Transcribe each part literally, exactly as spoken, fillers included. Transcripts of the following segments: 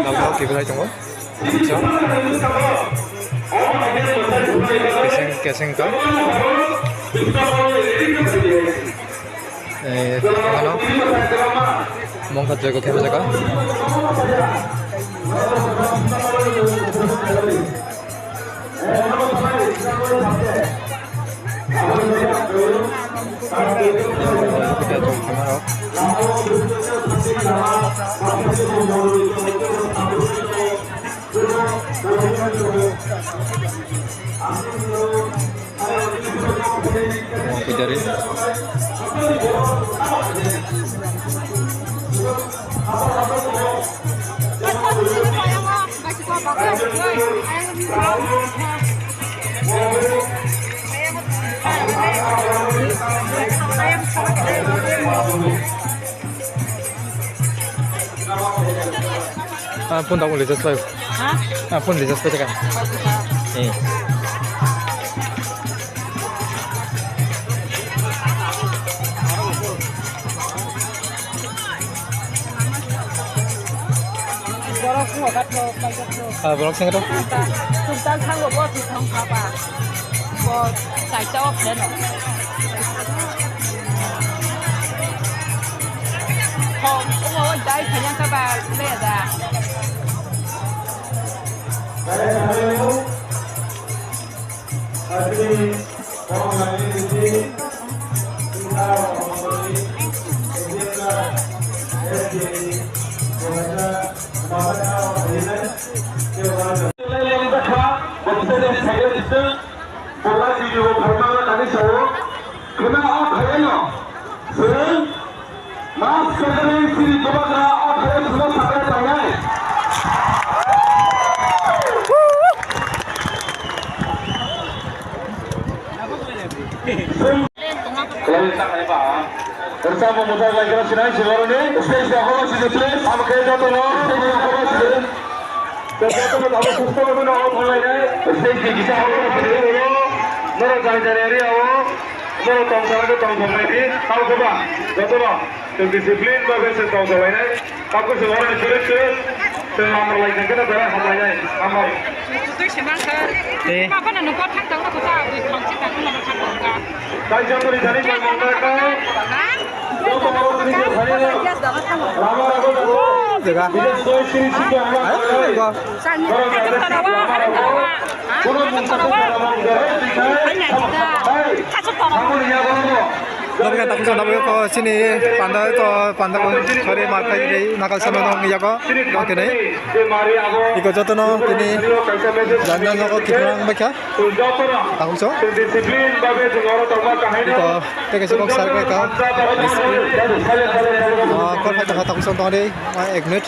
Lama o kiphilai tongo. Keseng, keseng ka. Eh, ano, mongkha jogo khe bwlaka. Ah, phone tak recharge pai. Ha? Ah, phone recharge pai taka. Eh. Borok sing khe to. Tumtal thango bo thwng thang kha ba. Bo kaisa o pheno. Ho, o bo dai phai yang kha ba le da. Mas kagari siri bubagra o thai sulo sakra tangnai. Rwchapmung mwthang lai khe sinai sibaroni stage ni horo sidi please. Amo khe jotono stage ni horo sidi. Jotono abo susto no o thanglainai stage ni kisa horo sidi. Norok jani jani area o norok tong sana khe tong thanglaidi. Tamo khe ba jotono. Chwng discipline ba bese tong salainai. Tabuk chwng oro ni chwrwk chwrwk chwng lamar lai khe no belai hamlainai. Hambai. Twi se mang kha. Eh. Ma phano nokbar thang tang kha ta, bui thang si tang kha, thang tang kha. Tai jotoni jani bai mang kha. Ha? Joto oro tini je phai no. Lama rago. Oh, jaga. Bides soi siri siki ama. Ayo, ayo, ayo. Sani, sani, sani, sani, sani. Kono mungsa ko kana mang de. Hai. Hai. Samuni ya bono. Nokni takhuk song nabwi ko chini panda to panda ko sori ma khai rei nakal samano yago nokni. Iko jotono tini janja nogo kiphilwng baikha. Takhuk song. Iko teke se kok sar baikha. Ah, kok hai tongkha takhuk song tongri. Ah, ek minute.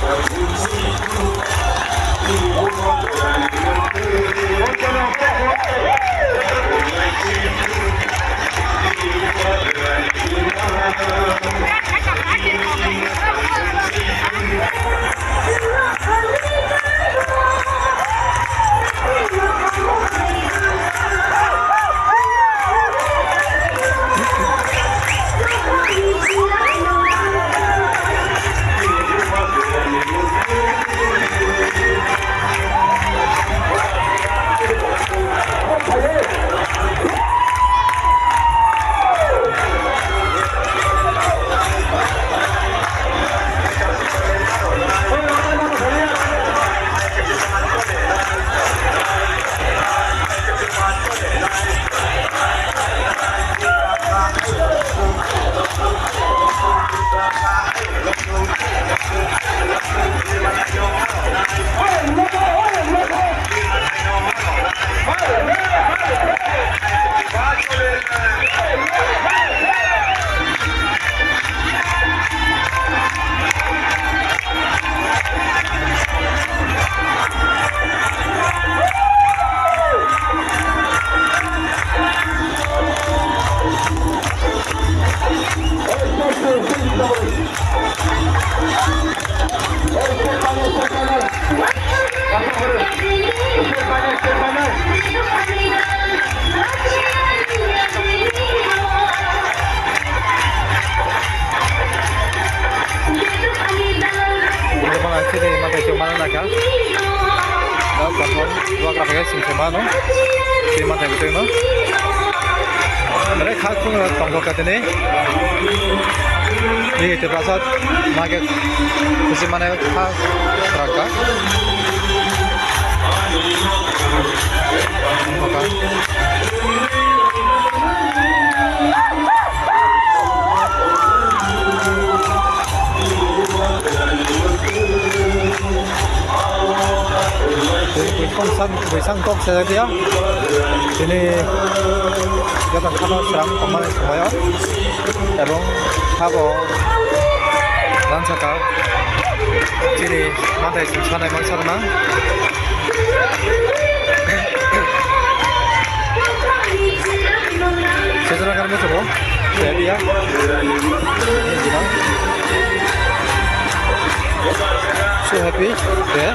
Oro phano ang sini matai se mana naka. Dal kathon, dua kathon sing se mano. Sini matai betul no. Ore khak khung tongkha katene. Ni te prasad mage khusi mane kha raka. Oka. Buisong san, buisong kok sajak ya. Ini joto khano srang tongmani somoyo. Ebong sabo ransaka chini matai sung sanai mangsa rwna. Sejora kan musubo. Jadi ya. So happy. Ya.